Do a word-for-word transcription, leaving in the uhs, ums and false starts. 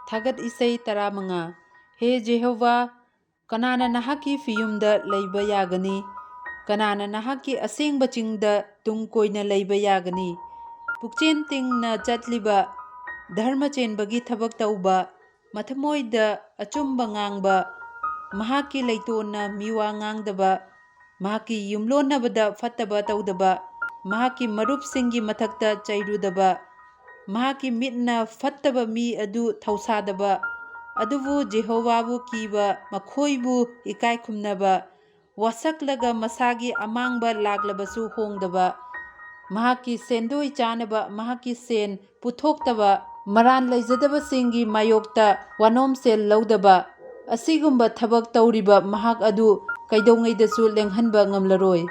ꯊꯥꯒꯠ ꯏꯁꯩ ꯇꯔꯥꯃꯉꯥ꯫ ꯍꯦ ꯖꯦꯍꯣꯚꯥ, ꯀꯅꯥꯅ ꯅꯍꯥꯛꯀꯤ ꯐꯤꯌꯨꯝꯗ ꯂꯩꯕ ꯌꯥꯒꯅꯤ? ꯀꯅꯥꯅ ꯅꯍꯥꯛꯀꯤ ꯑꯁꯦꯡꯕ ꯆꯤꯡꯗ ꯇꯨꯡ ꯀꯣꯏꯅ ꯂꯩꯕ ꯌꯥꯒꯅꯤ? ꯄꯨꯛꯆꯦꯟ ꯇꯤꯡꯅ ꯆꯠꯂꯤꯕ, ꯙꯔꯃ ꯆꯦꯟꯕꯒꯤ ꯊꯕꯛ ꯇꯧꯕ, ꯃꯊꯃꯣꯏꯗ ꯑꯆꯨꯝꯕ ꯉꯥꯡꯕ, ꯃꯍꯥꯛꯀꯤ ꯂꯩꯇꯣꯟꯅ ꯃꯤꯋꯥ ꯉꯥꯡꯗꯕ, ꯃꯍꯥꯛꯀꯤ ꯌꯨꯝꯂꯣꯟꯅꯕꯗ ꯐꯠꯇꯕ ꯇꯧꯗꯕ, ꯃꯍꯥꯛꯀꯤ ꯃꯔꯨꯞꯁꯤꯡꯒꯤ ꯃꯊꯛꯇ ꯆꯩꯔꯨꯗꯕ, ꯃꯍꯥꯛꯀꯤ ꯃꯤꯠꯅ ꯐꯠꯇꯕ ꯃꯤ ꯑꯗꯨ ꯊꯧꯁꯥꯗꯕ, ꯑꯗꯨꯕꯨ ꯖꯦꯍꯣꯚꯥꯕꯨ ꯀꯤꯕ, ꯃꯈꯣꯏꯕꯨ ꯏꯀꯥꯏ ꯈꯨꯝꯅꯕ, ꯋꯥꯁꯛꯂꯒ ꯃꯁꯥꯒꯤ ꯑꯃꯥꯡꯕ ꯂꯥꯛꯂꯕꯁꯨ ꯍꯣꯡꯗꯕ, ꯃꯍꯥꯛꯀꯤ ꯁꯦꯟꯗꯣꯏ ꯆꯥꯅꯕ ꯃꯍꯥꯛꯀꯤ ꯁꯦꯟ ꯄꯨꯊꯣꯛꯇꯕ, ꯃꯔꯥꯟ ꯂꯩꯖꯗꯕꯁꯤꯡꯒꯤ ꯃꯥꯌꯣꯛꯇ ꯋꯥꯅꯣꯝꯁꯦꯜ ꯂꯧꯗꯕ, ꯑꯁꯤꯒꯨꯝꯕ ꯊꯕꯛ ꯇꯧꯔꯤꯕ ꯃꯍꯥꯛ ꯑꯗꯨ ꯀꯩꯗꯧꯉꯩꯗꯁꯨ ꯂꯦꯡꯍꯟꯕ ꯉꯝꯂꯔꯣꯏ꯫